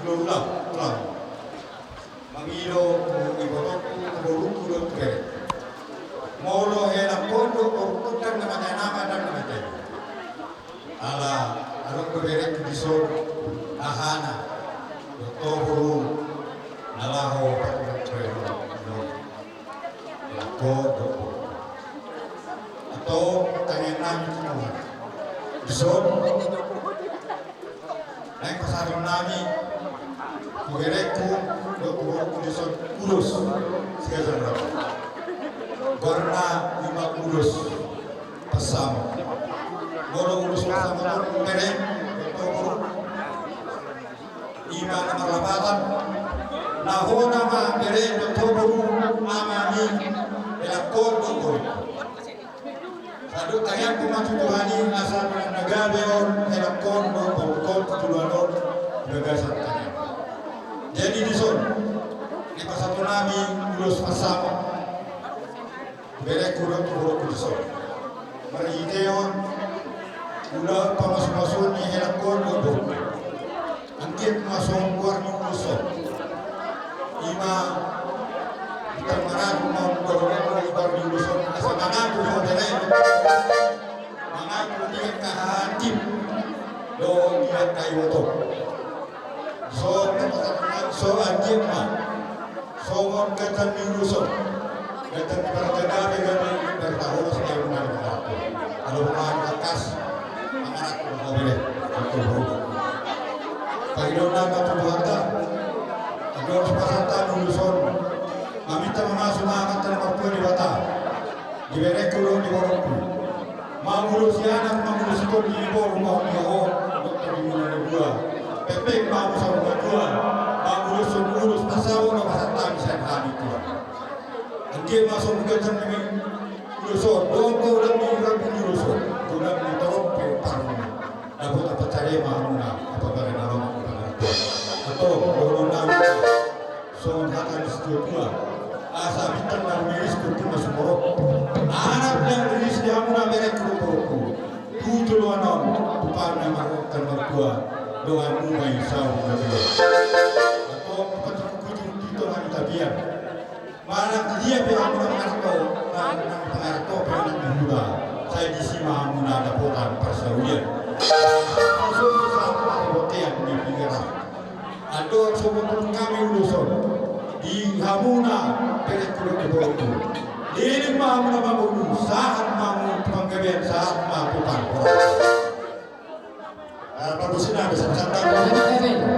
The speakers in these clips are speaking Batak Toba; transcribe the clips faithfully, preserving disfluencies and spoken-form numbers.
Ulang, ulang. Mangido tu ibotongku, tu borungku dohot tu berengku. Molo helakhon dohot borungku, ndang na mate-mate, ndang na mate. Ala adong do berengku dison, hahana dohot boru na laho paturang tu berengku. Helakhon dohot borungku. Antong tangiang nami tu Tuhan. Dison naeng pasahaton nami tu berengku dohot tu borungku dison ulos sigajar rap. Goarna ima ulos pasamot. Molo ulos pasamot on, bereng dohot boru, ima na marlapatan, na hona ma bereng dohot boru, amami, helakhon dohot boru. Sai tangiangku ma tu Tuhan i asa na gabe on helakhon dohot borungkon tu joloan on di bagasan tangiang. Jadi dison naeng pasahaton nami ulos pasamot tu berengku dohot tu borungku dison. Marhite on ulaon pamasumasuon ni helakhon dohot borungku. Anggiat ma songon goar ni ulos on. Ima bintang manatu ma on goar ni ulos on. Asa manatu ma on bereng. Manatu di angka hahaanggi dohot di angka iboto. So, so anggiat ma songon ganjang ni ulos on, ganjang ni pargagabe, gabe partahono, setiap rumah di mangarap. Alo rumah di bakas mangarap, gabe. Pangidoan nami tu Tuhanta, andorang so pasahat ulos on, maminta mamasu ma Amanta na martua Debata di berengku dohot di borungku. Mangulosi anak, mangulosi tondi, di boru, mangulosi ho, dohot tondi muna na dua. Pepeng ma hamu saur matua, mangulosi ulos pasamot na pasahat hami sian hami, Tuhan. Anggiat ma songon ganjang ni ulos on, dohot godang ni rambu ni ulos on, godang ni torop pe parmuna. Dapotan pansarian ma hamuna, apa baen na lomak di pangarantoan. Antong dohonon nami songon hata ni situatua, asa bintang na rumiris tu na sumorop. Anak na rumiris di hamuna berengku dohot borungku, tu joloan on, tu pahuna marhata na martua, donganmu ma i saur matua. Antong patik hujur di tonga ni tapian. Manang dia pe hamuna mangarap ho, manang pangarap ho pe anak ni huta, sai disi ma hamuna dapotan parsaulian. Parsaulian sahat ma di bontean ni pigaran. Andorang so boi hami ulos on di hamuna berengku dohot borungku. Leleng ma hamuna mangolu, sahat ma hamu tu panggabean, sahat ma tu parhorasan. Ah, pargonsi nami, santap-santap.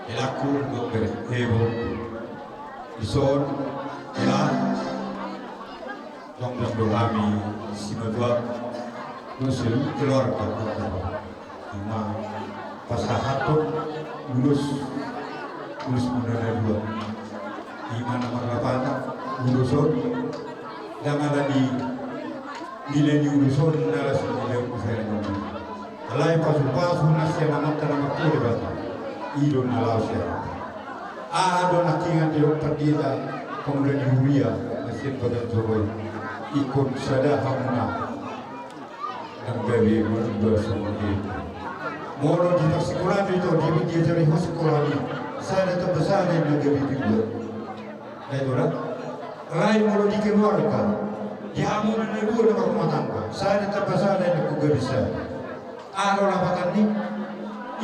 Helaku, dokter, hebo. Dison, hela. Tong, tong do hami simatua, tong seluruh keluarga. Ima pasahaton ulos, ulos muna na dua. Ima na marlapatan ulos on, ndang ala ni nilai ni ulos on na laos nilai ulos on. Alai pasu-pasu na sian Amanta na martua Debata, i do na laos sian. Aha do nangkiningan didok pandita, pemuda ni huria na sian Bagan Toba i, ingkon sada hamuna. Ndang gabe martua songon dia. Molo di parsikolaan do ito, dia pe diajari ho sikola i. Sada tambah sada na gabe dua. Baik, ora? Alai molo di keluarga, di hamuna na dua na marrumah tangga, sada tambah sada na gabe sada. Aha do lapatan ni?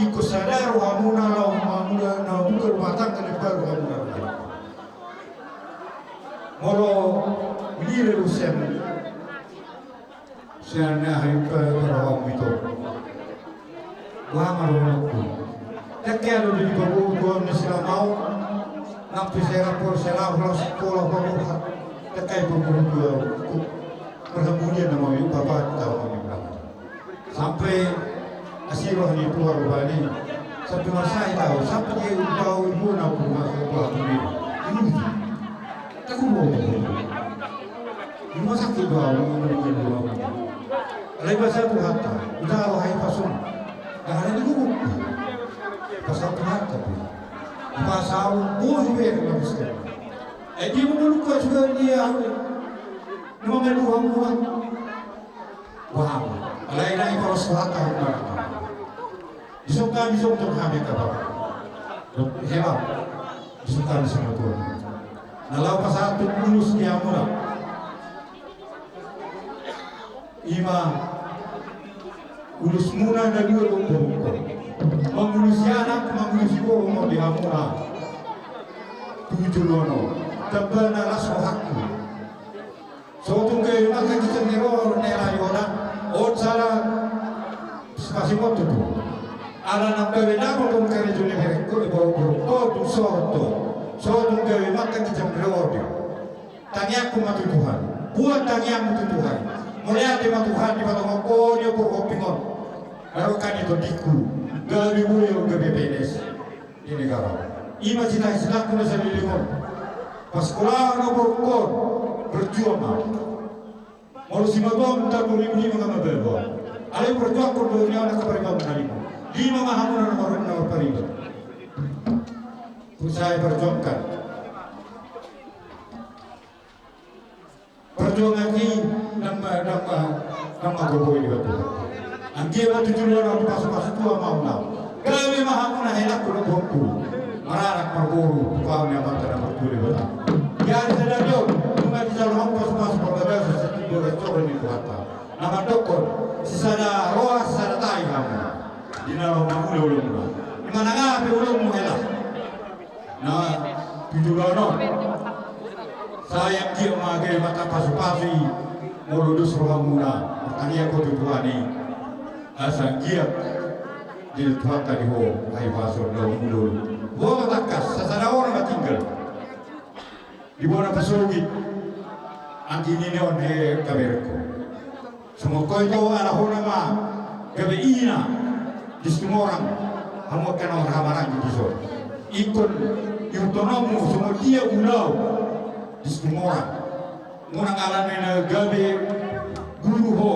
Ingkon sada rohamuna laho mambuka, na mambuka rumah tangga na baru hamuna. Molo nilai usian. Sian aha i pe, pe roham ito. Boha ma rohangku. Dengke adong do di paboa, boha ni silamau. Nang pe sera por sera, ras pola paboha. Dengke i paboa, boha. Marhamulian nama i bapa, tahu ni bapa. Sampe asi roha ni Tuhan rupani. Sampe marsahit au, sampe dia tahu ibu na aku masa tua aku ni. Ini. Taku mau. Rumah sakit do au, rumah sakit do au. Alai basa Tuhanta, uta au hai pasung. Dah ada di gubuk. Pasal Tuhanta tu. Pasal bos be na bisa. Eh, dia mau lupa juga dia. Nama malu hamu. Wah, alai nai poros Tuhanta. Disongka, disongka hami kabar. Hebat. Disongka, disongka. Na laho pasahat tu ulos di hamuna. Ima ulos muna na dua do boru. Mangulusi anak, mangulusi boru ma di hamuna. Tujuh lono. Tamba na las rohangku. So tung gabe mangkangkang ni roha ni hela ni hona. On sada pasimoto tu. Ala nang gabe namo tung karejo ni berengku, boru, boru, boru, tu soto. So tung gabe mangkangkang ni roha. Tangiangku ma tu Tuhan. Buat tangiangmu tu Tuhan. Mauliate ma Tuhan di patongon ni boru hopingon. Baru kan itu diku. Gabe mulia gabe penes. Ini kau. Ima cita-citaku na saleleng on. Pasikolahan na borungkon. Berjuang ma. Molo simatuam ta dua ribu lima nga mabebo. Alai berjuang kon dua ribu lima na kaparibau na lima. Lima ma hamuna na marun na marpariba. Saya perjuangkan. Perjuangan i nang ma, nang ma, nang ma gogo i dibatua. Anggia ma tujuan na pasu-pasu tua mau nau. Gabe ma hamuna helakku na bohongku. Maranak marboru, tu pau ni amanta na martua Debata. Jadi sadari on, nunga dijalo hamu pasu-pasu parbagason setiap dua ratus orang ni Tuhanta. Na mandokkon, sisada roha, sisada tahi hamu. Di na laho mangula ulamuna. Di mana nga pe ulamuna hela. Na, pitu lono. Sai anggiat ma gabe mata pasu-pasu i, molo dos rohamuna, martangiang ho tu Tuhan i. Asa anggiat dilehon Tuhanta di ho hahipason na umulol. Boha ma tangkas, sasada on ma tinggal. Di bona pasogit, anggi ni on he kaberengku. Songon hita ala hona ma gabe ina di Situmorang, hamu angka na marhahamaranggi dison. Ingkon ihuthononmu songon dia ulaon di Situmorang. Unang alani na gabe guru ho,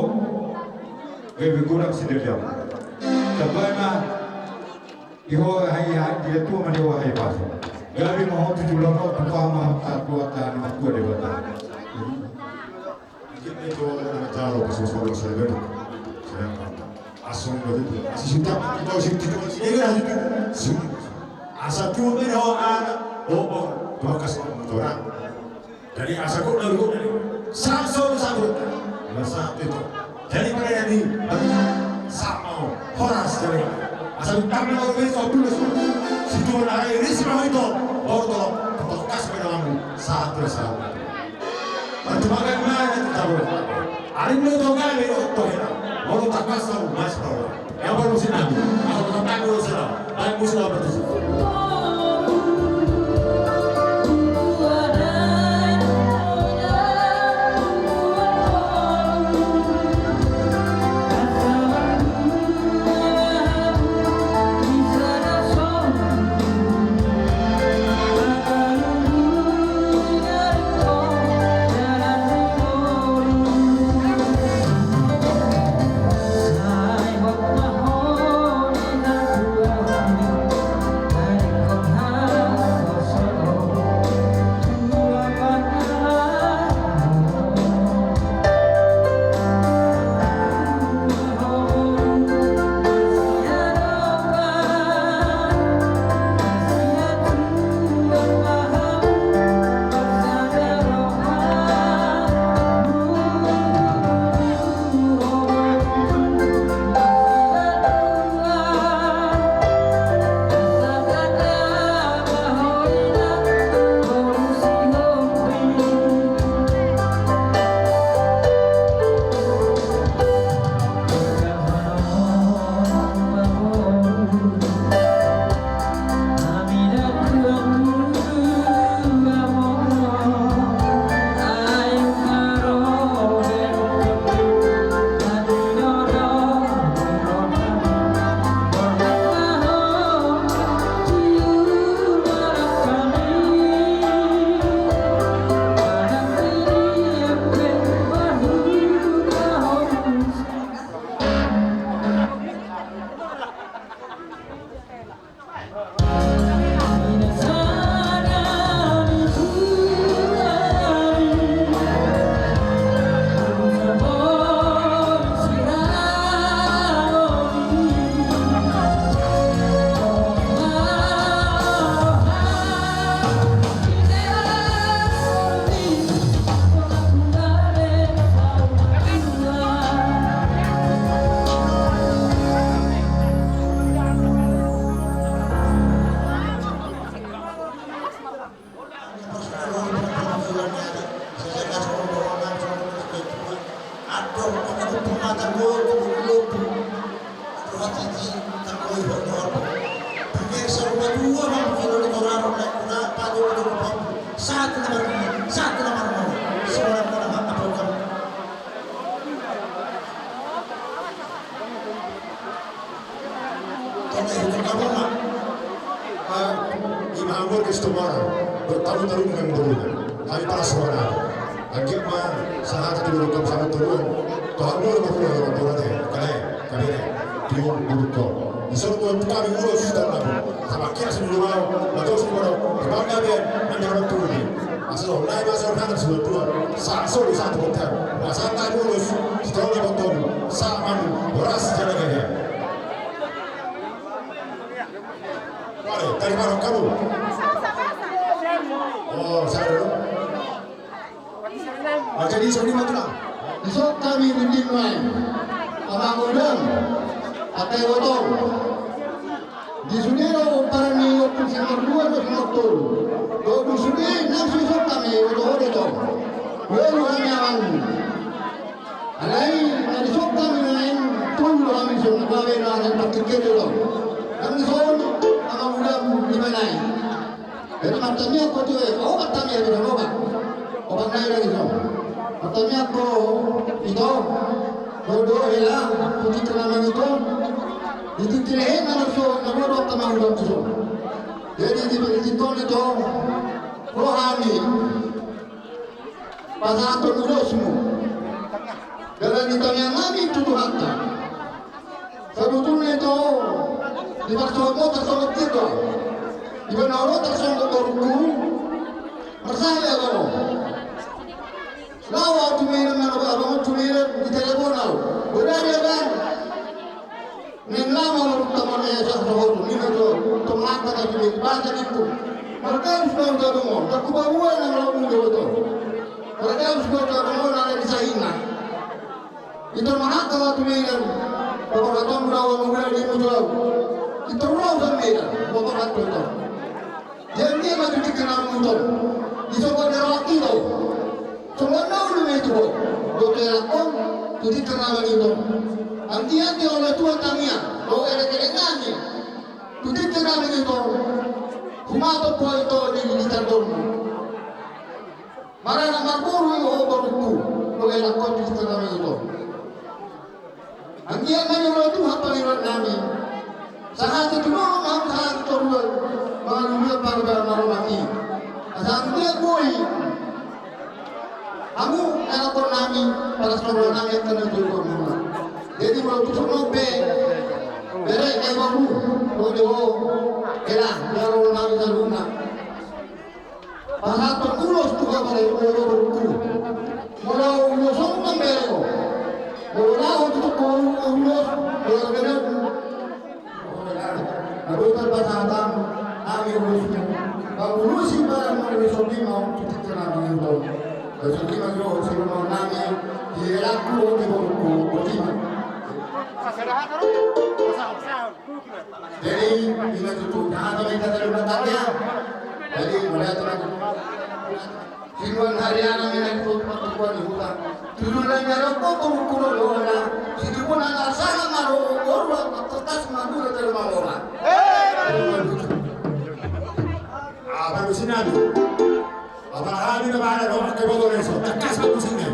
gabe godang sidaliam. Tamba ma di ho hai, hai, di tua ma di ho hahipason. Gabe ma ho tu joloan on, tu pau ma ho tu Tuhanta na martua Debata. Mungkin itu orang yang tahu, pas masuk orang saya dulu. Saya asal begitu. Asal sudah, kita sih, kita sih, ini kan itu. Asal cuma ini, oh, anak, oh, oh, bakas orang. Jadi asal kok lalu kok dari. Samson sabut. Masa itu. Jadi pada jadi, sama, horas jadi. Asal utang na orang itu dulu. Situ ada ini sih itu. Baru tolong, tolong kasih pada kamu. Satu, satu. Perjuangan mana kita, bro? Ari ini tuh kan ini tuh ya. Mau tak kasih, mas, bro. Yang baru sih nanti. Kalau tak tahu sih lah. Baik, musik apa tuh? Hami marga Situmorang, bertamu tamu dengan berubah. Hami palas roha nami. Anggiat ma sahata tu lorong kam sama turun. Tuhan dulu berubah lorong turun ya. Kale, kabere. Tiung buruk ko. Isor ko kami ulos dan labu. Sama kia sini dulu mau. Maka usah mau. Bangga ben. Nang dalam turun. Asal online asal nang sudah tua. Sa solo satu hotel. Masa tak ulos. Setelah dapat turun. Sa manu. Beras jalan gaya. Vale, tadi mana kamu? Oh, saya dulu. Baca di sini mah tulang. Isok kami rutin main. Abang udang. Pakai botol. Di sini lo parani waktu singkat dua lo singkat tolu. Lo di sini nang sisok kami botol botol. Lo lu hanya anu. Alai na di son kami na naeng tolu hami son gabe na naeng pakkirkir do. Nang di son ama uda di manai. Jadi martamiang ko tu e, o martamiang do na obat. Obat nai lagi son. Martamiang ko ito. Dodo hela, putih kenangan ito. Itu tilehe na marso na bodo kama uda tu son. Jadi di ito ito. Rohani. Pasahathon ulosmu. Dalan ni tangiang nami tu Tuhanta. Sabotulna ito, di parsongon tarsongon tirta. Di bana olo tarsongon borungku. Marsahit abang. Laho au tu Medan, na abang tu Medan, di telepon au. Bodari abang. Naeng lama ma runtang on, eh, sah dohot, ninna do, tong angka na tu Medan, baca ningku. Margabus do au tu adong on, ndang hupaboa nang laho muda do. Margabus do au tu adong on, ala ni sahitna. Ito ma angka na tu Medan, paborhaton do au, mula di muda au. Ito ro au tu Medan, paborhaton do. Jadi ma tu tingki na mangihuthon. Di sogot ni rohangki do. Sogot na ulu ma ito. Dohot helakhon tu tingki na mangihuthon. Anggiat di olo tua tangiang. Dohot elek-elek nami. Tu tingki na mangihuthon. Humatop ho ito di lilitan dolmu. Maranak marboru i ho borungku. Dohot helakhon tu tingki na mangihuthon. Anggiat ma di olo Tuhan pangidoan nami. Sahali tu nolong nami sahali tu toruan. Mangalului parbal maromaki. Asa anggiat boi. Hamu nalapor nami. Palas roha nami akan nanti rumah. Jadi molo tu sono pe. Bere kai baru. Kode ho. Kela. Biar roha nami saluna. Pasahathon ulos tu hamu, borungku. Molo ulos on nang bere ho. Molo laho tu toko ulos, bere bere. Na boi tarpasahat hami ulosmu. Maulosi barang molo songon i ma tu tingki na mangihuthon. Songon i ma jo sirumaon nami di helakku, di borungku, songon i ma. Jadi, ingat tutu, jangan sampai kita terlupa tangga. Jadi, melihat teman. Sinuan hari anak ini tutu, tuan di hutan. Tujuh lainnya rokok, pengukuran doa. Situ pun anak sana maru, korban, kertas, madura, terima orang. Apa lu sini? Apa hal ini, mana dong? Pakai botol eso. Tekas aku sini.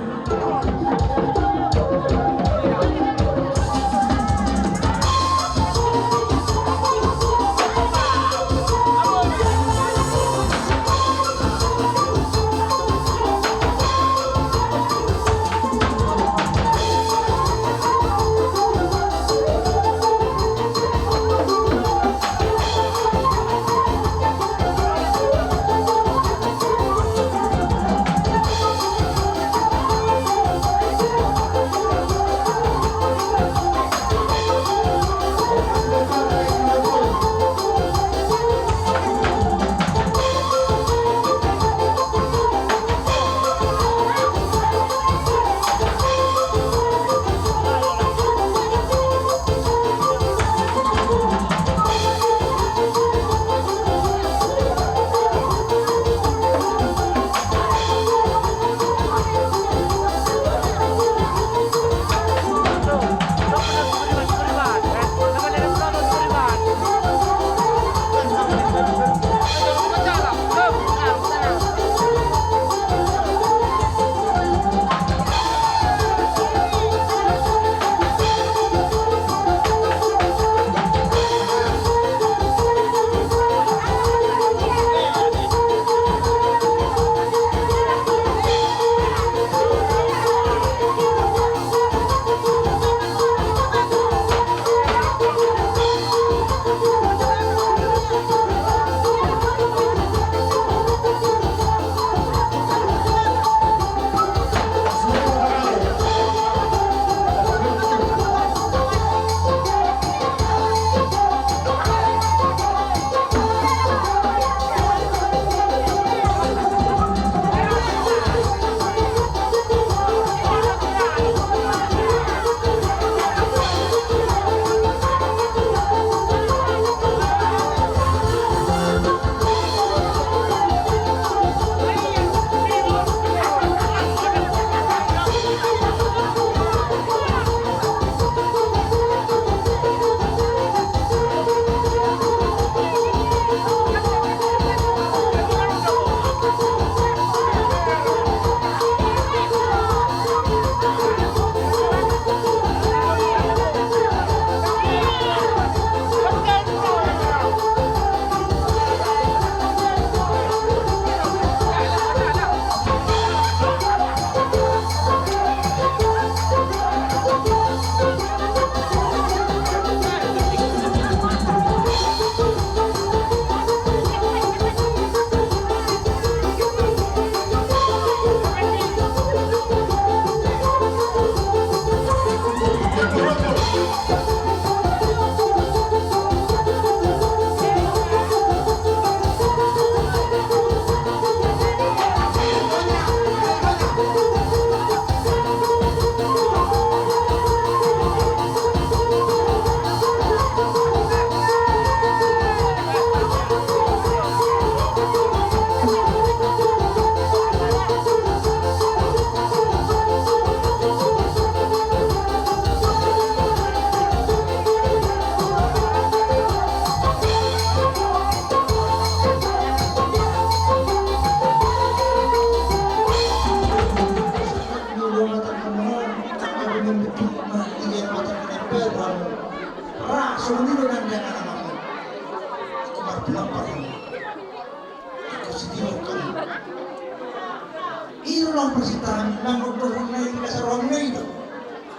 Nang persintahan, nang gondohon na i, kasarohon na i do.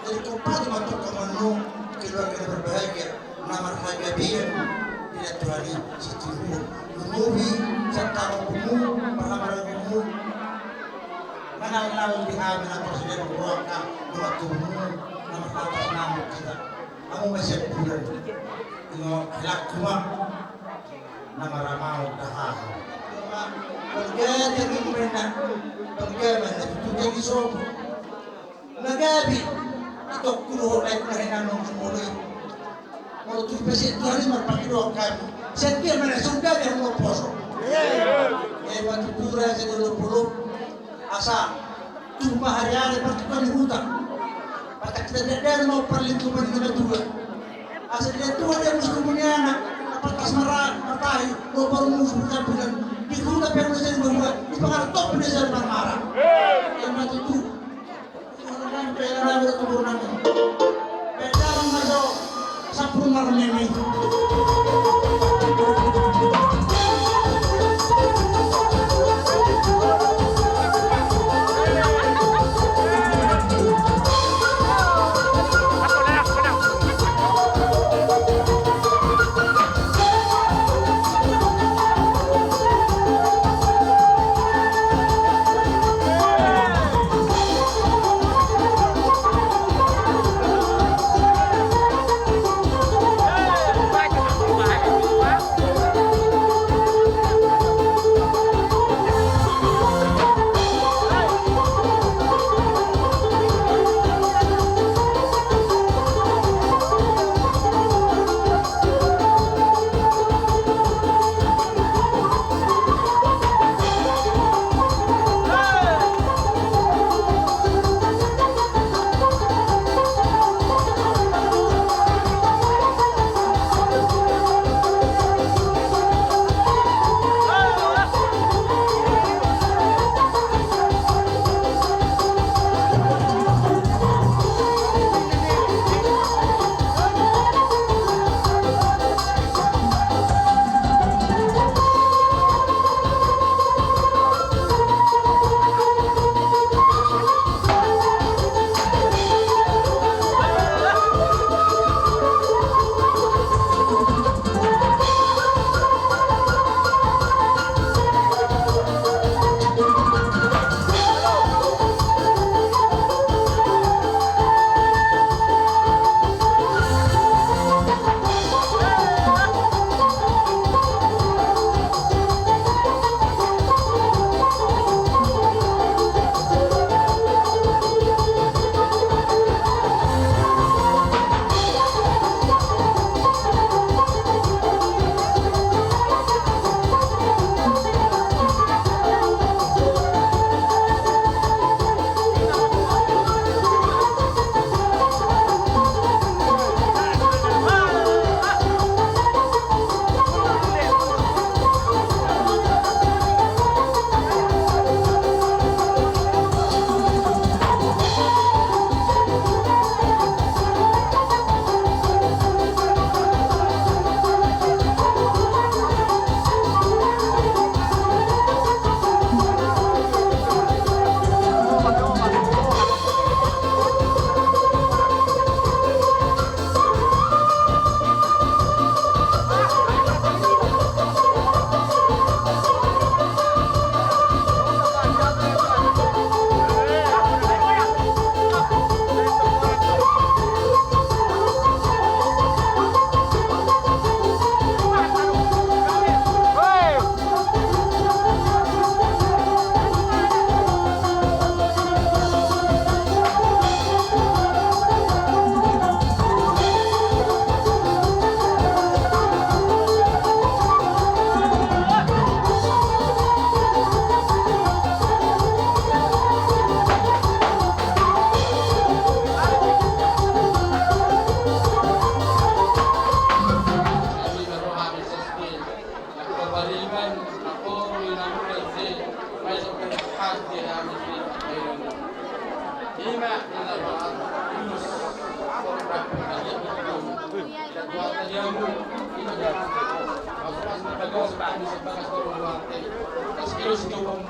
Jadi, kompati ma tong hamu annon keluarga na berbahagia, na marhaha gabean, di Tuhan i, sitiruon. Lumobi, santaro kumu, parhamaromu. Manalnal di hami na porsida di rohanta, dohot tubumu, na marhatas nang hita. Hamu ma sian bulan. Ino, helakku ma. Na maramaon da haha. Balga jangin mena. Balga mena tutu jadi sobo. Na gabe. Itokku dohot aek na hinanom di molo i. Molo tu pese Tuhan i marpake dohot kami. Sian dia mana surga dia mau poso. Eh, batu pura saya dulu puluh. Asa. Tupa hariari partukkoan ni huta. Patak kita dakdanak ma parlinggoman ni na matua. Asa dia tua dia musti punya anak. Apantas mara, matahi, mau baru musuh bulan-bulan. Di huta pe musti bahua. Di pangaran top dia jadi marmara. Yang mati tu. Orang pela ragu tu orang. Pela ragu. Sampulu marmemi.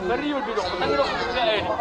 Beriul bidong, tangis dong, tidak ini.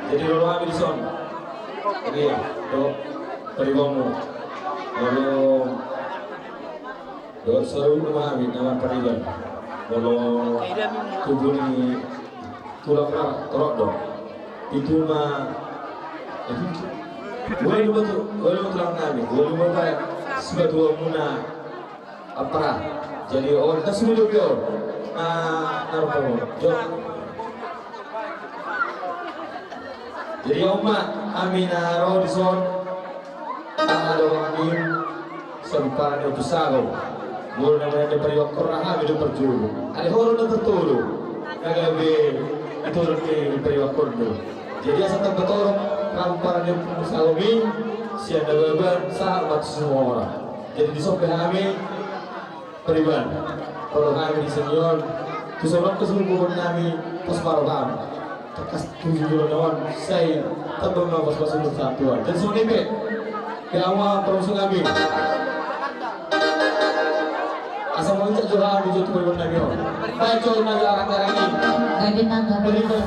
Jadi, ro hami dison. Oke, do, tarimamu. Lalu, Dohot saluhut ma hami na marpariban. Molo tubu ni tulang ma torop do. Itu ma. Ualu ma tu, ualu ma tulang nami, ualu ma pa sibatuamuna. Ampara. Jadi on na sudah jawab yo. Na narpo jo. Jadi on ma hami na ro dison. Aha do hami. Sarupa ni Ompu Sago. Molo na mena di pariwakon ra hami do parjolo. Ada horo na tertoro. Na gabe itu di pariwakon do. Jadi asa tamba torop. Ampara ni Ompu Sago mi. Sian na baban sahat ma tu Sumorang. Jadi dison pe hami pariban. Molo hami di senior tu songon keseluruhan nami pos maroham. Tekas tujuh bulan lawan sai tamba ma pos pos untuk satuan. Dan songon i pe. Ke awa parmusuk nami. Asa mau cak jual hami jatuh pariban nami on. Baik jual nami arang-arang i. Bagi nangga. Pariban.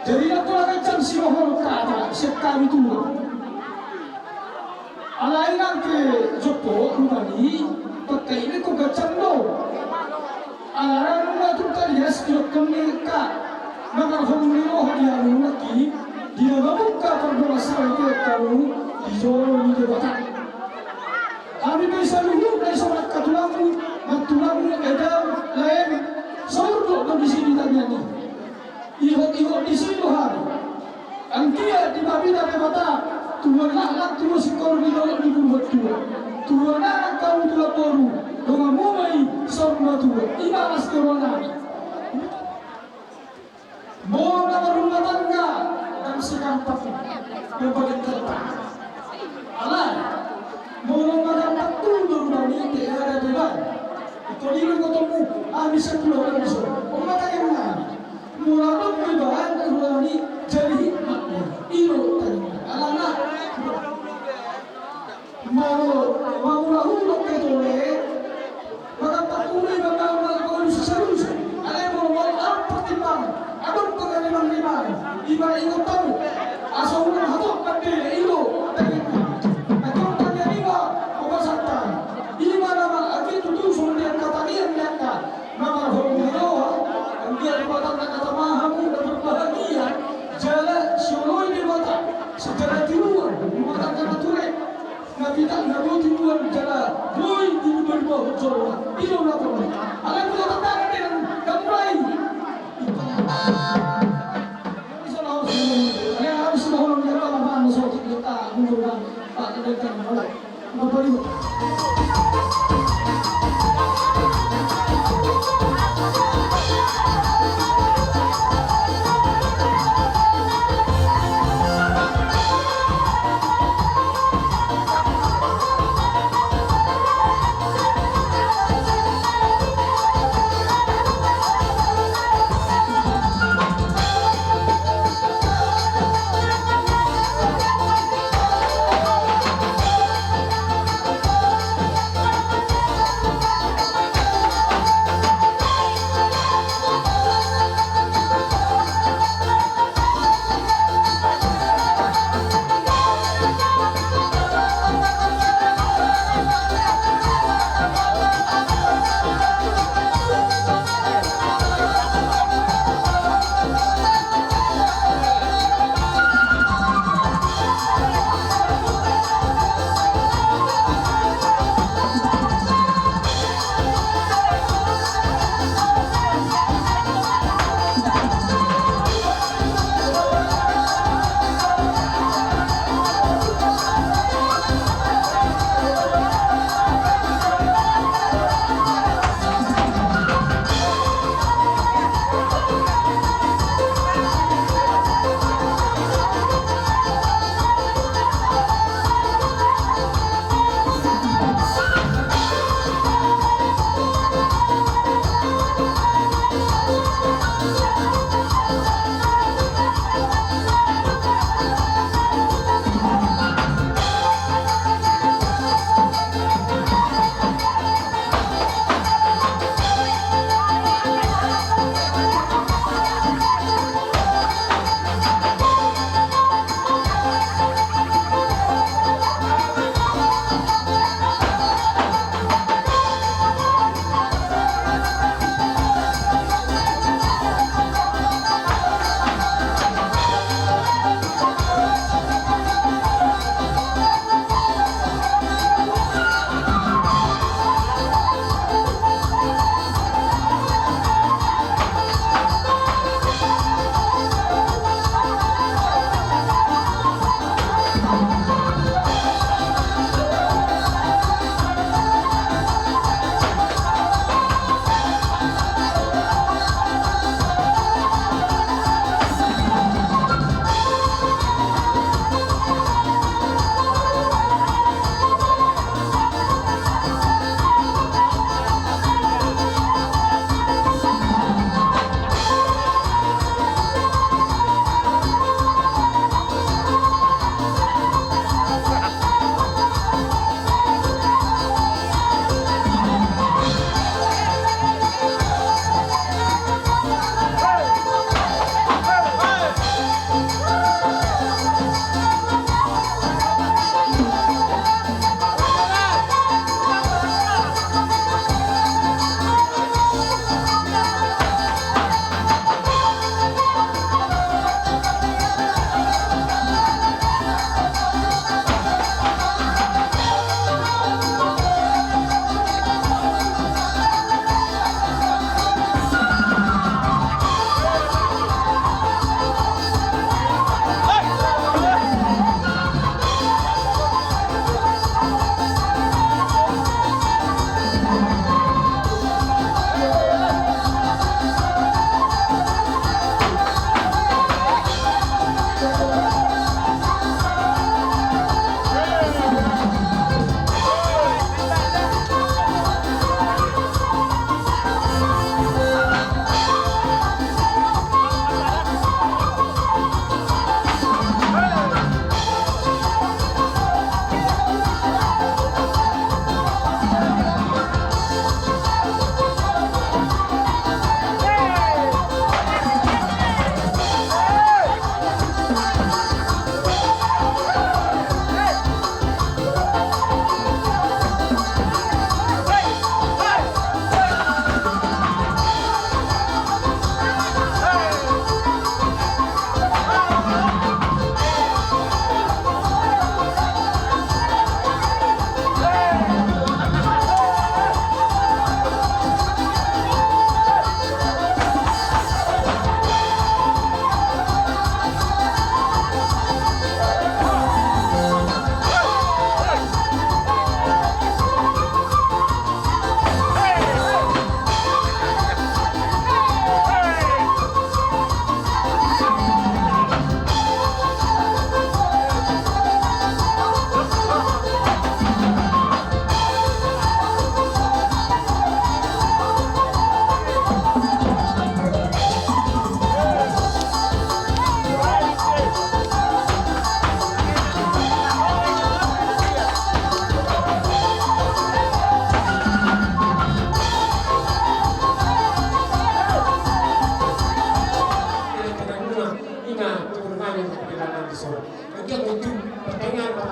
Jadi nang pola ganjang sidohonon hata sian hami tulang. Alai nang pe jompo rupani, pangkainikon ganjang do. Alana nunga tung talias didokkon ni angka na marholong ni roha di hamu nangkin, di na mamungka pardongansaripeon hamu di jolo ni Debata. Hami pe saluhutna i songon angka tulangmu, nantulangmu, eda, lae, saurdot do disi di tangiang i. Ihot-ihot disi do hami. Anggiat dipabida Debata, tubuan laklak, tubuan singkoru di dolok ni purbatua. Tubuan anak hamu tulang boru, donganmu ma i saur matua. I ma las ni rohanami. Molo na marrumah tangga, ndang segampang mambahen harta. Alai molo na gampang tu do rupani, ndang ada beban. Ingkon i do ingkon tommu, hami sampulu on dison. On ma tangiangnami. Molo adong beban rupani, jadi hikmat do. I do tangiangnami. Alana molo mamulahulok pe tole, maka patule ma molo mangolu salusa. Alai molo molo adong partimbangan, adong pangalimanglimangan, ima ingot hamu. Asa unang hatop mandele, i do tangiangnami. Nangkin tangiang i ma, o basanta. Ima nama anggi tutu songon dia kata dia, dia kata. Na marholong ni roha, anggiat dipatanna hata ma hamu na berbahagia, jala sioloi Debata, jala tiruan, rumah tangga na ture, na pintar, na boti buan, jala boi di rumah rumah jolo, i do na tole. Alai mula tantangan dengan gamrai. Ini salah harus, ini harus mau ngomong dia apa, apa, sotik kita, mundur, Pak, kita, kita,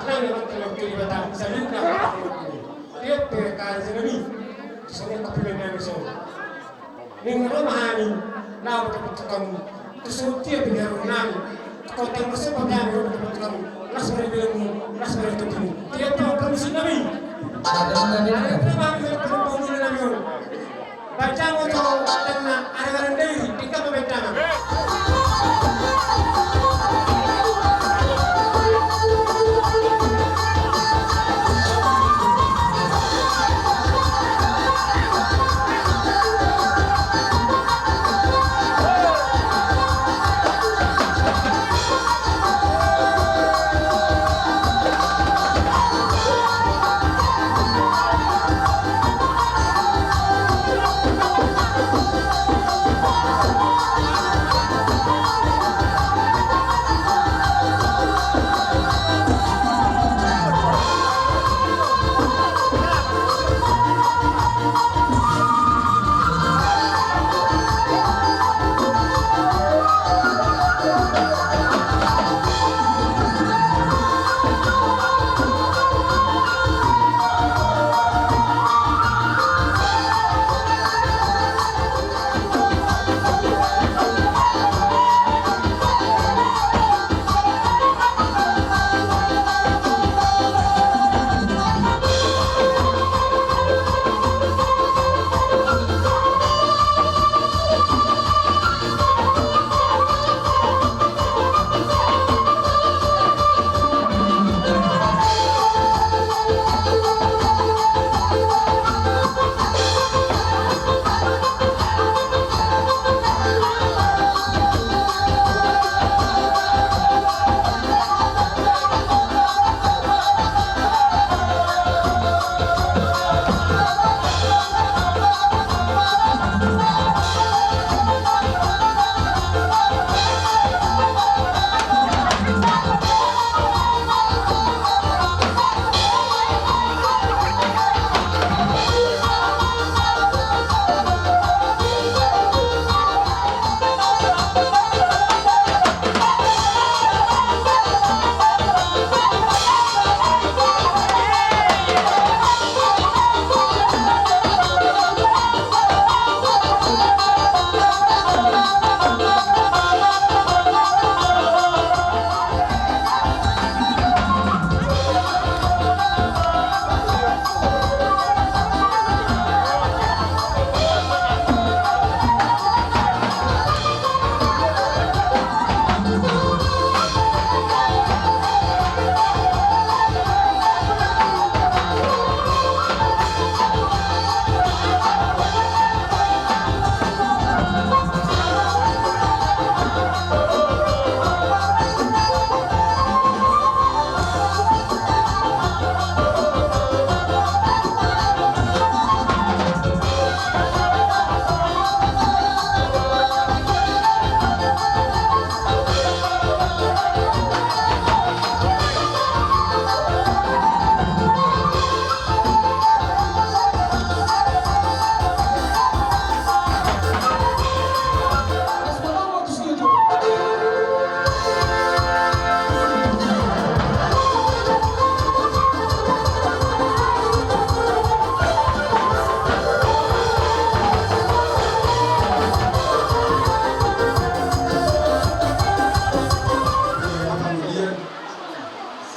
Nang na mangkilala tu Debata saluhutna. Dia pe karejo nami. Songon na pinahan nami songon. Nunga ro ma hami laho tu pangkataion. Songon dia pe haroronami. Kota masuk pangkataion tu pangkataion. Las ma di bibirmu, las ma di topimu. Dia pe pamusi nami. Ada nami. Ada nami, ada nami. Baca moto tanna arang-arang diri, tinggal pemain tangan.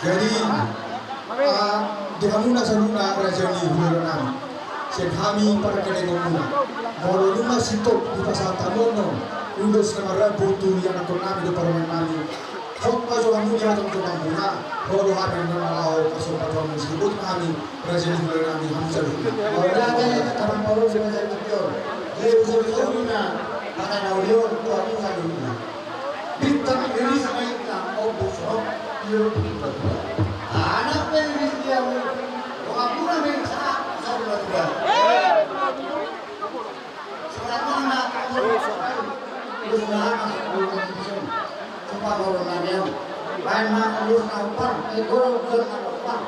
Jadi, ah, di hamuna saluhutna raja ni hulahula nami, sian hami parkelengonmuna, molo nunga sintop dipasahat hamu on ulos na marrambu tu ianakhon nami dohot parumaen nami, hot ma jo hamu di hata ni tongamuna, molo hami na laho parsomba tu hamu, sibut ma hami raja ni hulahula nami, hamu saluhutna. Molo raja ni tongamuna, raja ni tongamuna, jadi saluhutna, maka na uli on tu hamu saluhutna. Bintang riris ma inna, ombus ro, iyo bintang. Anak pe riris dia mu, wabuna me sa, sa dua dua. Surat mana? Surat mana? Sumpah orang nanya. Baik, mak, lu tampar, eh, gua, gua tampar.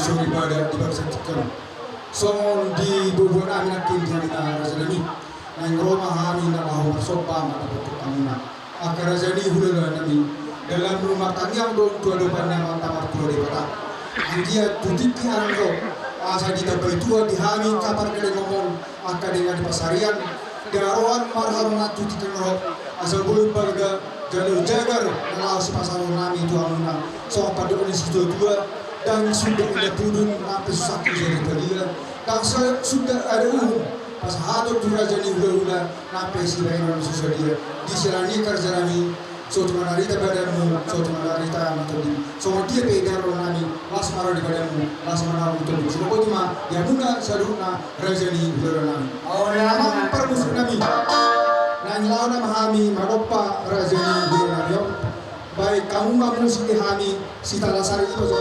Soripada di bangsa tikam. Songon di boboan nami nangkin di hamuna raja nami. Naeng ro ma hami na laho marsomba ma tu hamuna. Angka raja ni hulahula nami. Dalanmu martangiang do tu adopan ni Amanta Martua Debata. Anggiat tu tingki na ro. Asa ditambai Tuhan di hami angka pargellengonmon. Angka denggan di pansarian, di roha marharoan tu tingki na ro, asa boi balga jala jagar na laho sipasahaton nami tu hamuna, songon pandok ni situatua, ndang sundat inda pudun, nang pe so sangkit so dipalia, ndang sundat ada uhum, pasahaton tu raja ni hulahula, nang pe sibahenon so sadia, di sela ni karja nami, so tung manarita badanmu, so tung manarita na tondimi. Songon dia pe darohon nami, las ma roha di badanmu, las ma roha di tondimi. Songon i ma di hamuna saluhutna raja ni hulahula nami. Amang parmusik nami. Naeng laho nama hami manompa raja ni hulahula nami on. Baen hamu ma musik di hami. Sitalasari i ma jo.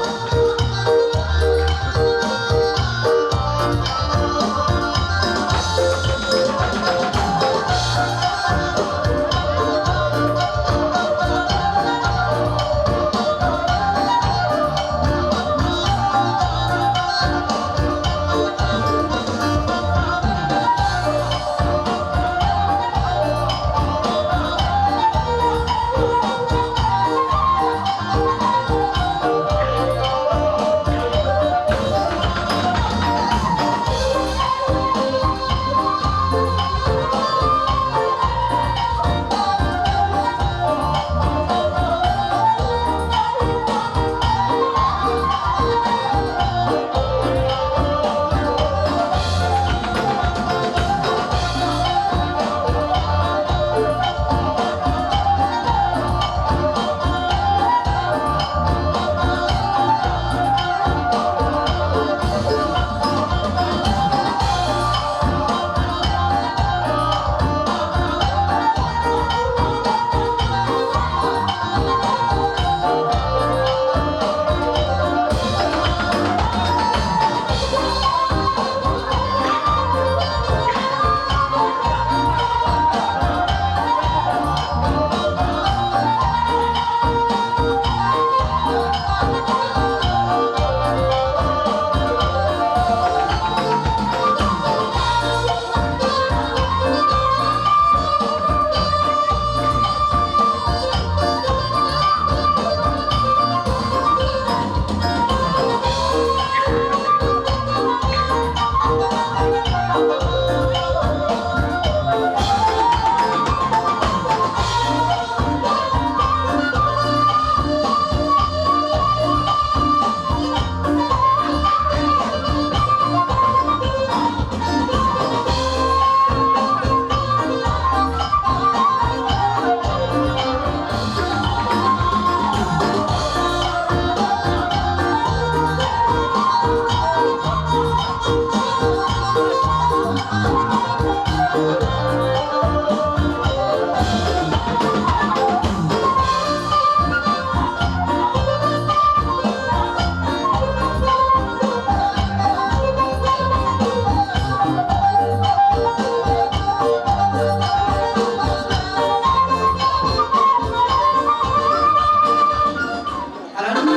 Alani,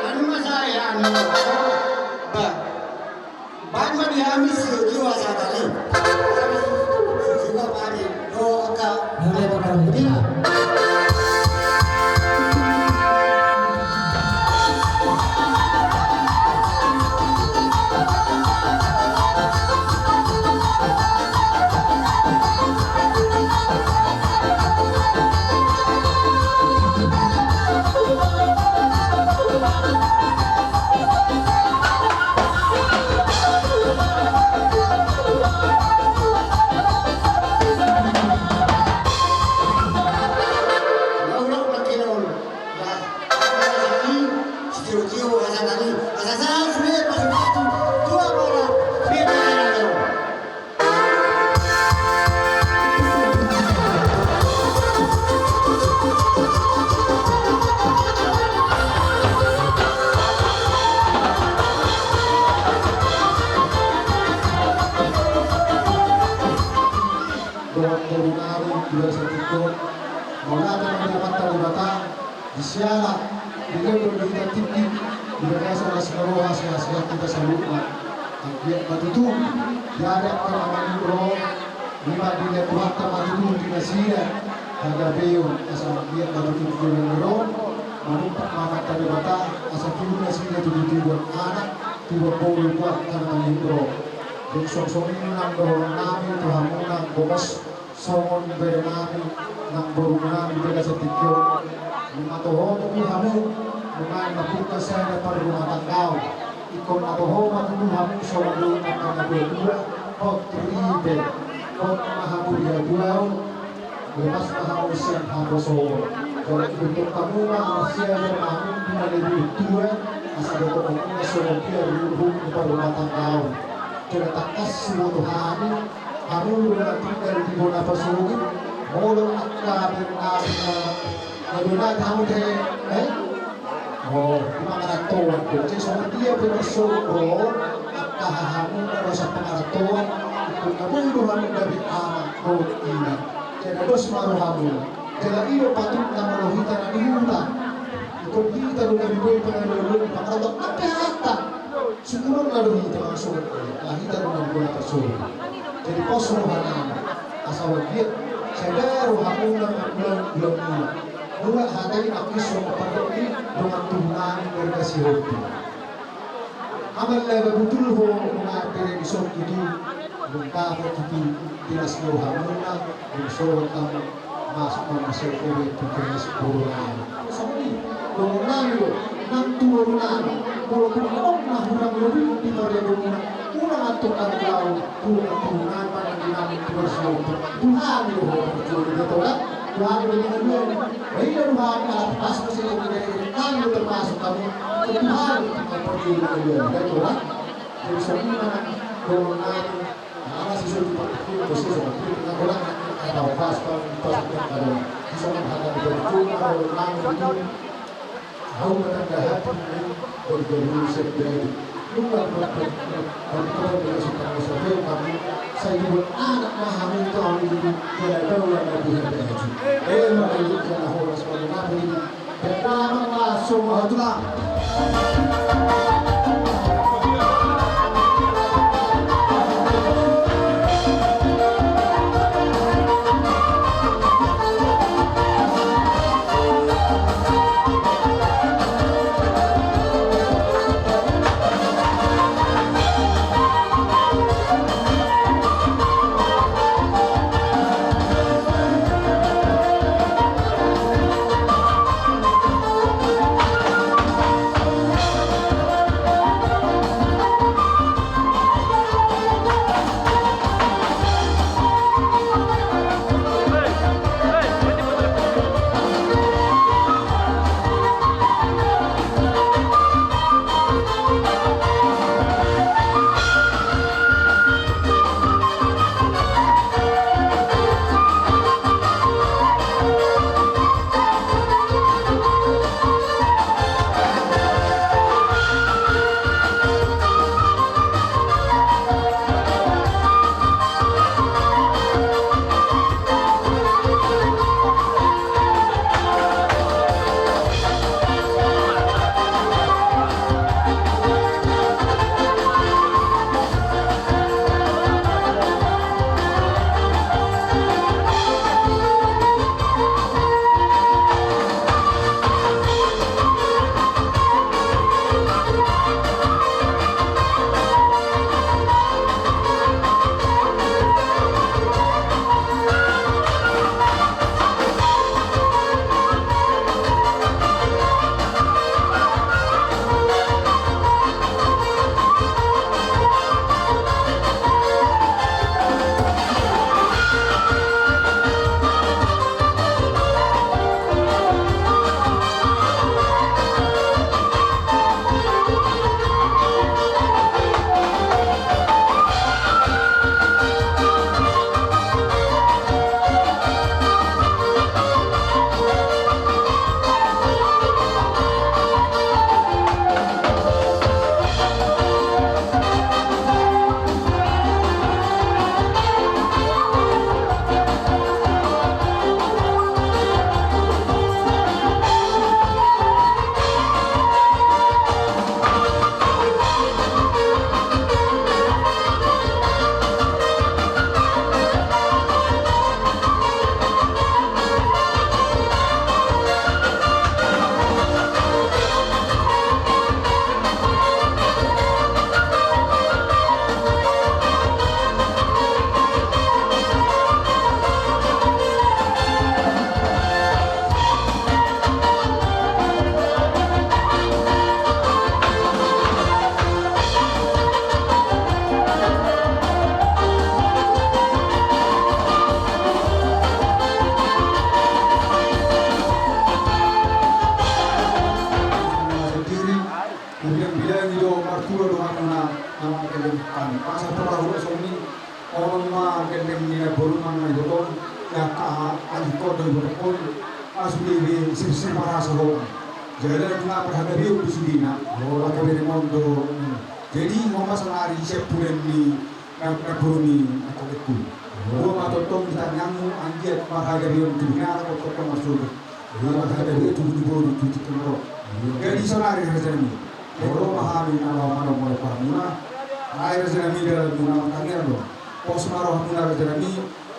alani ma saya anu. Ba. Baen ma di hami sitio-tio hasahatan i. Sitio-tio pari. Do angka. Nole pokoknya. Dohot tolu nari dua satikon. Mauliate ma di Amanta Debata di siala. Ia do di hita tingki, di bagasan las ni roha, sehat-sehat hita saluhutna. Anggiat ma tutu, di ari angka na mangihut ro, ima dilehon Tuhanta ma tutu di nasida hagabeon, asa anggiat ma tutu di joloan ni ari on manumpak ma Amanta Debata, asa tubu nasida tutu, tubuan anak, tubuan boru, tu angka na mangihut ro. Jadi songon i nang dohononnami tu hamu nang gomos, songon bere nami nang boru nami di bagasan tingki on. Nunga toho tutu hamu, nunga na pungka sada parrumatanggaon. Ingkon na toho ma tutu hamu songon dohot angka na tuatua, hot ripe, hot ma hamu di hatuaon, lepas ma hamu sian haposoon. Jala iboto hamu ma, asa sian hamu di na lebih tua, asa dohot hamu na songon dia ruhut ni parrumatanggaon. Jala tangkas siboto hami, hamu do na tinggal di bona pasogit, molo angka bere nami na, na bona hamu te, eh? Oh, di pangarantoan do. Jadi songon dia pe marsogot ro angka hahamu na ro sian pangarantoan, ingkon na boi do hamu gabe ama dohot ina. Jadi dos ma rohamu. Jala i do patutna molo hita na di huta. Ingkon hita do gabe boi pangarantoan, pangarantoan. Tapi hata. Sumurung na do hita langsung, ah, hita do na di bona pasogit. Jadi pos rohanami, asa bagian sada rohamuna, ulang, ulang, ulang. Mula hata i nangkin songon pandok i dongan tubu nami marga Sihombing. Amang Laba, butul ho nunga bere dison tutu, nunga tutu di las ni rohamuna, dung songon tano masuk ma masa kowe tu kelas boru nami. Songon i, dongan nami do, nang tu boru nami, molo tung adong na hurang lobi di marga boru nami, unang antong hami laho, tu dongan nami, manang di nami tu marga boru. Tu hami do ho, tu boru do tola, tu hami do dengan dua. Baik do hami, ala pas masa kowe, nami do termasuk hami, tu hami do dengan dua. Baik do, jadi songon i ma dongan nami. Tulo do hamuna na mangkelleng hami. Asa pola hurang songon i, onon ma gelleng ni namboru manang na ibotom, ya ka anggi kodo ibotom on, asu debe sir sir marasa ho. Jala nunga parhagabeon do sudena. Parhagabeon do. Jadi, on ma saonari siampudan ni namboru ni angkangku. Dua ma tongtong di tangiangmu, anggiat marhagabeon tu binara, tongtong marsogot. Dua ma marhagabeon tu boru, tu tingki na ro. Jadi saonari raja nami, ro ma hami na laho manombo-nombo hamuna. Ai raja nami, dalanmuna martangiang do. Pos ma rohamuna raja nami,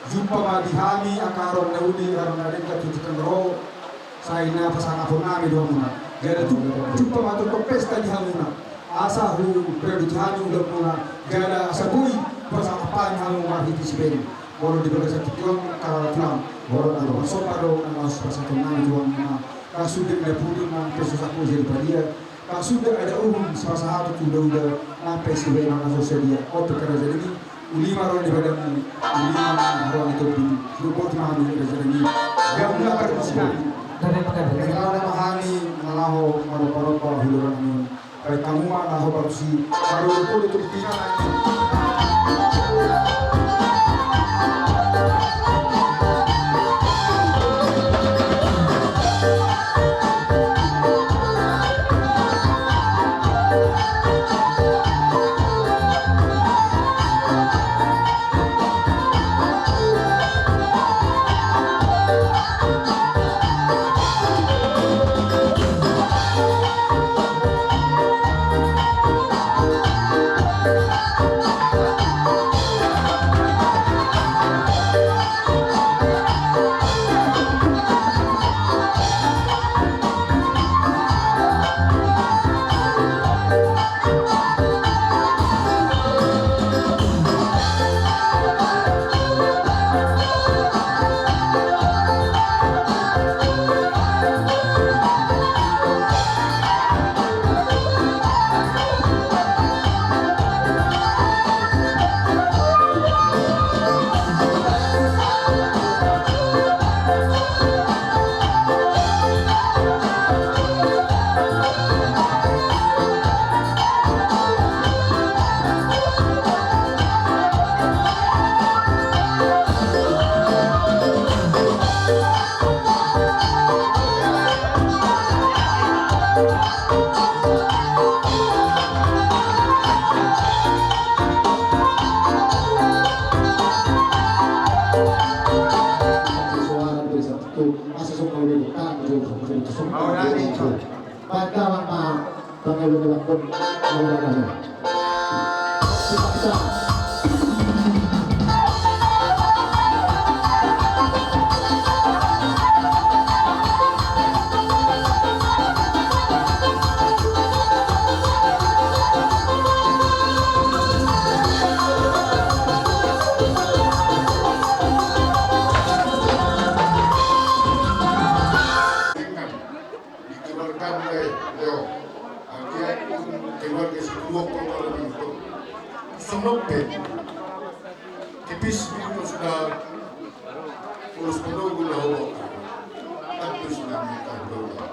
jumpa ma di hami angka haroro na uli, haroro na denggan tu tingki na ro. Sai na pasangapon nami do hamuna. Jala tu, jumpa ma tongtong pesta di hamuna. Asa hubereng tu hami ulaonmuna. Jala asa boi pasangap hami hamu marhite sipene. Molo di bagasan tingki on, angka tulang, molo na ro somba do na laho sipasahaton nami tu hamuna. Kasude na putu nang peso saku jadi padia. Kasude ada uhum sipasahaton tu uda-uda. Nang pe sipene na so sadia. Oto ke raja nami. Uli ma roha ni badanmu, uli ma roha ni tombim, huboto ma hami raja nami. Gabe ma parmusikan. Gabe ma hami na laho marompa-rompa hulorang nami. Baen hamu ma laho barusi, baru pulu tu pina. Asa songon na uli do, tang jo, tang jo, tang jo. Pandalan ma pangalualuan, pangalualuan. Di keluargamu, eh, Leo. Anggiat keluarga si Tuok, keluarga si Tuok. Songon pe. Tipis di sudah urus penuh guna Allah. Tapi sudah minta doa.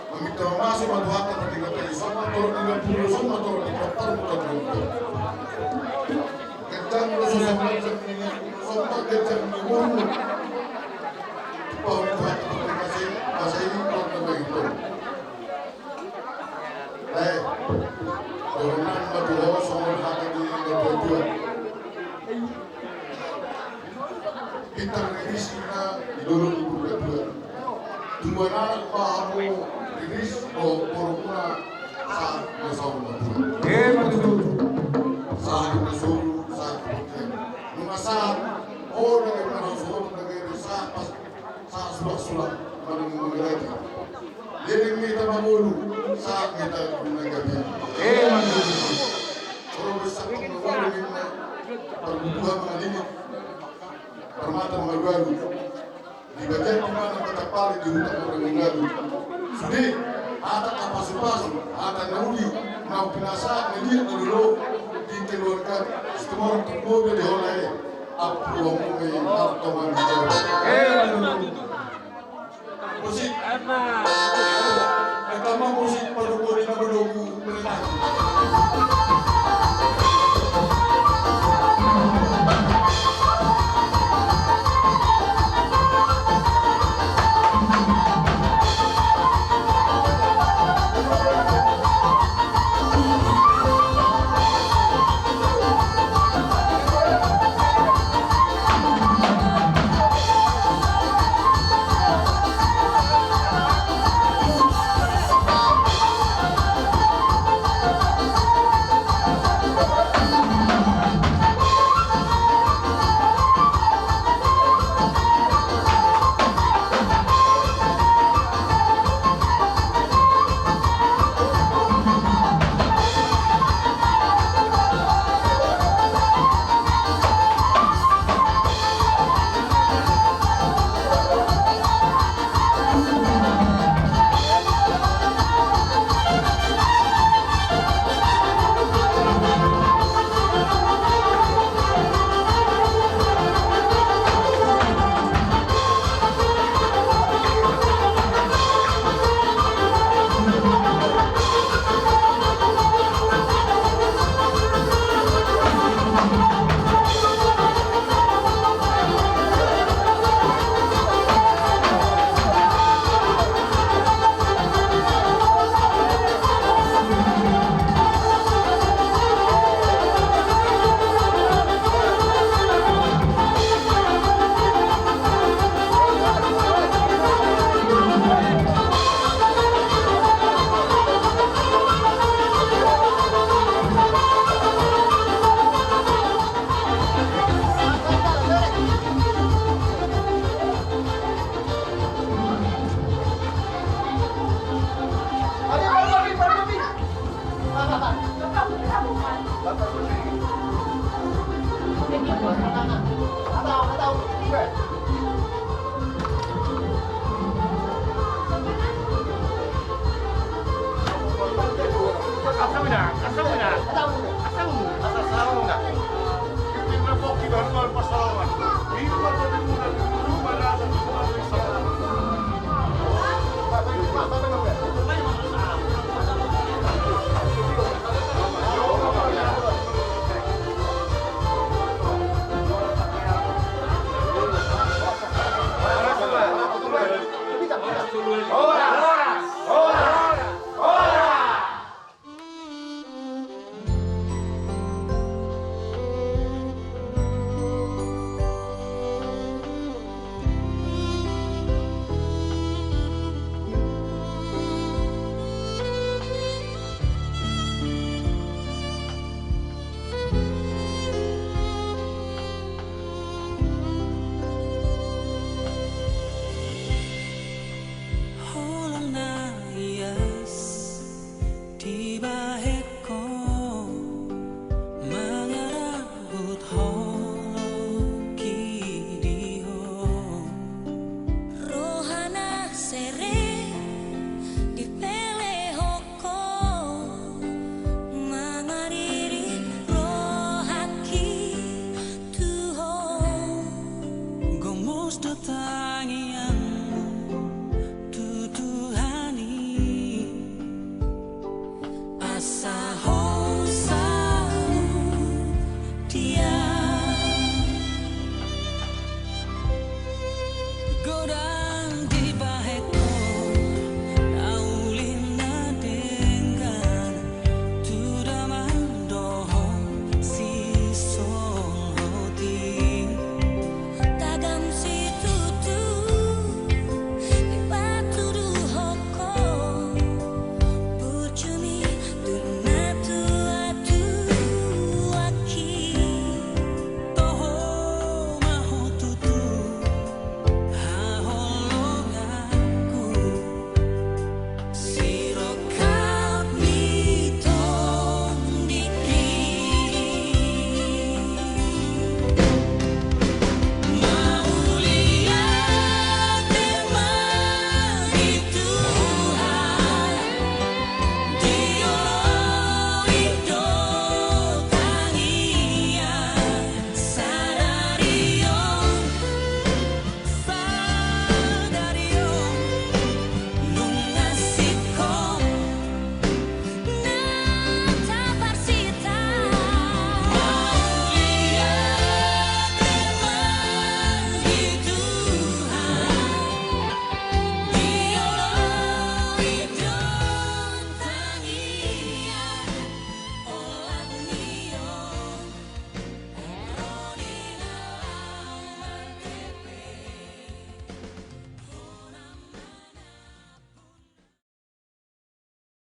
Meminta masuk ma Tuhan, tapi kata Yesus, sama turun dengan puluh, sama turun di kapal, bukan. Kencang, sama kencang ini, sama kencang ini, Pau tu hata terima kasih, masa ini kau tambah itu. Eh, dohonon ma tu ho songon hata ni natuatua. Pintar ni isi na di dolok ni purgatua. Tuan anak pahamu riris, oh, borumuna sahat na saur matua. Eh, betul. Sahat na saur, sahat na saur. Nunga sahat, oh, dengan mana sahat, dengan sahat pas. Sahat sulak-sulak, manang mangaraja. Leleng ma hita mangolu, sahat ma hita mananggapi. Eh, manang. Ro besak mangolu ninna, parbubuhan mangalili, parmata mangalualu. Di bagian di mana matampali di huta mangalualu. Sude, hata na pasupasu, hata na uli, na pinasahat, na liat, na lolo, di keluarga, situmorang tu bodo di hola e. Apu, amu, e, martongan di jawa. Eh, musik. Pertama musik, paduka ni na bodoku. Oh,